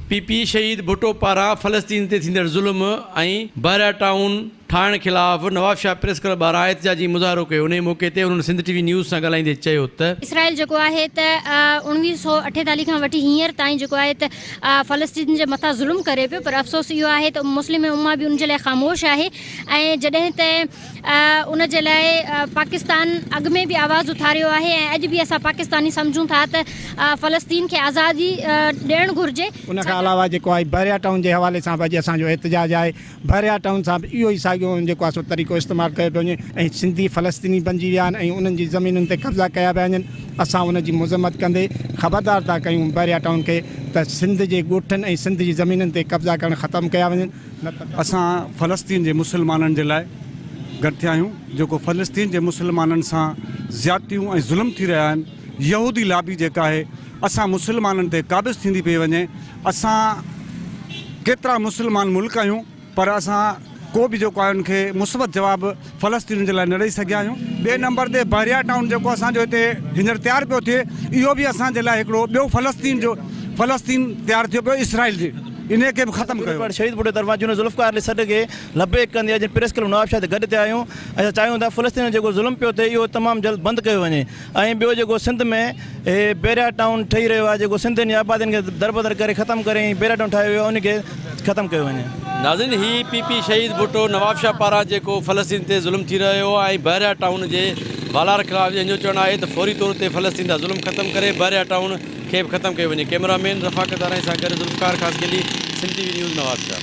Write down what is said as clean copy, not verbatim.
P P شهيد ڀٽو پاران فلسطين تي ٿيندڙ ظلم ۽ بحريا ٽائون ٺاهڻ خلاف نوابشاهه پريس ڪلب ٻاهران احتجاجي مظاهرو ڪيو انهي موقعي تي انهن سنڌ ٽي وي نيوز سان ڳالهائيندي چيو ته. اسرائيل جيڪو آهي ته 1948 کان وٺي هينئر تائين جيڪو آهي ته فلسطين جي مٿان ظلم ڪري پيو پر افسوس اهو آهي ته مسلم امه به ان جي لاء خاموش آهي ۽ جڏهن ته ان جي لاء پاڪستان اڳ ۾ به آواز اٿاريو آهي ۽ اڄ به اسان پاڪستاني سمجهون ٿا ته فلسطين کي آزادي ڏيڻ گهرجي. ان کان علاوه جيڪو آهي بحريا ٽائون جي حوالي سان به اڄ اسان جو احتجاج آهي. بحريا ٽائون سان به اهو ئي ساڳيو جيڪو آهي سو طريقو استعمال ڪيو پيو وڃي ۽ سنڌي فلسطيني بنجي ويا آهن ۽ انهن جي زمينن تي قبضا ڪيا پيا وڃن اسان ان جي مذمت ڪندي خبردار ٿا ڪيون بحريا ٽائون کي ته سنڌ جي ڳوٺن ۽ سنڌ جي زمينن تي قبضا ڪرڻ ختم ڪيا وڃن نه ته اسان فلسطين جي مسلمانن جي لاء گڏ ٿيا آهيون جيڪو فلسطين جي مسلمانن سان زيادتيون ۽ ظلم ٿي رهيا آهن يهودي لابي جيڪا آهي اسان مسلمانن تي قابض ٿيندي پئي وڃي اسان ڪيترا مسلمان ملڪ آهيون پر اسان ڪو به جيڪو آهي ان کي مثبت جواب فلسطينين جي لاء نه ڏئي سگهيا آهيون. ٻئي نمبر تي بحريا ٽائون جيڪو اسان جو هتي هينئر تيار پيو ٿئي اهو به اسان جي لاء هڪڙو ٻيو فلسطين جو فلسطين تيار ٿيو پيو اسرائيل جي انهي کي به ختم ڪيو. پڻ شهيد ڀٽي طرفان جنرل ذوالفقار علي سڏ کي لبيڪ ڪندي اڄ پريس ڪلب نوابشاهه تي گڏ ٿيا آهيون ۽ اسان چاهيون ٿا فلسطين ۾ جيڪو ظلم پيو ٿئي اهو تمام جلد بند ڪيو وڃي ۽ ٻيو جيڪو سنڌ ۾ هي بحريا ٽائون ٺهي رهيو آهي جيڪو سنڌين جي آبادين کي دربدر ڪري ختم ڪري ۽ بحريا ٽائون ٺاهيو ويو آهي ان کي ختم ڪيو وڃي. ناظرين هي پي پي شهيد ڀٽو نوابشاهه پاران جيڪو فلسطين تي ظلم ٿي رهيو آهي ۽ بحريا ٽائون جي والار خلاف جنهن جو چوڻ آهي ته فوري طور تي فلسطين تان ظلم ختم ڪري بحريا ٽائون کي به ختم ڪيو وڃي ڪئميرا مين رفاقت آرائين سان گڏ Zulfiqar Khaskheli Sindh T V news Nawabshah.